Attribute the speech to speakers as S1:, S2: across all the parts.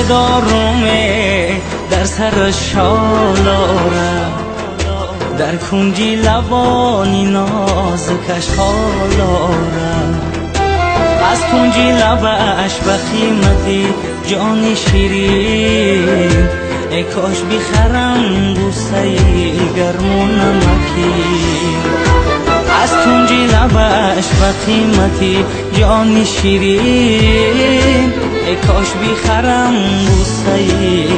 S1: دارم در سر شالاره در کنجی لبانی نازکش خالاره از کنجی لبش به قیمتی جان شیرین ای کاش بخرم بوسه گرم و نمکین از کنجی لبش به قیمتی جان شیرین ای کاش بخرم بوسه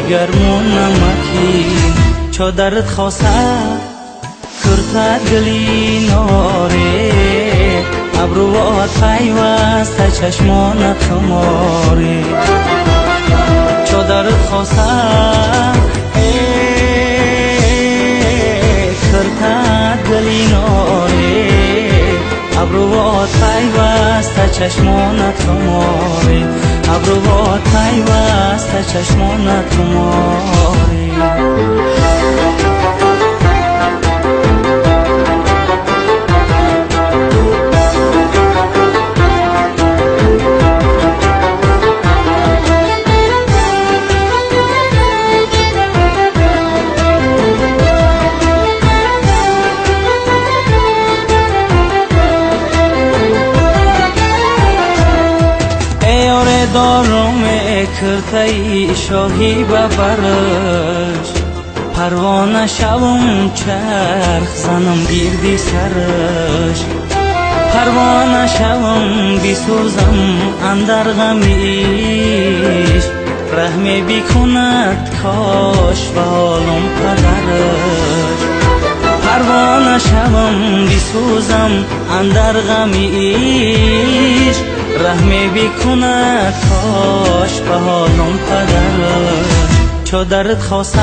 S1: گرم و نمکین چادرت خواسته کرتت گلی ناره ابروات پیوسته چشمانت خماره چادرت خواسته کرتت گلی ناره ابروات پیوسته چشمانت خماره ابروات پیوسته چشمانت خماره دارم کرتای شاهی ببرش پروانه شوم چرخ زنم گردی سرش پروانه شوم بسوزم اندر غمیش رحم بکند کاش به حالم پدرش پروانه شوم بسوزم اندر غمیش رحم بکند کاش به حالم پدرش چادرت خواسته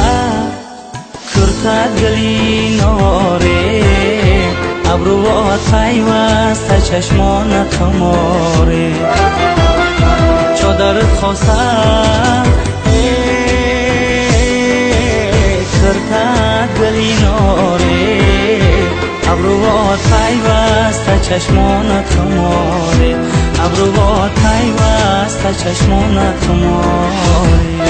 S1: کرتت گلی ناره ابروات پیوسته چشمانت خماره چادرت خواسته کرتت گلی ناره ابروات پیوسته چشمانت خماره ابروات پیوسته چشمانت خماره.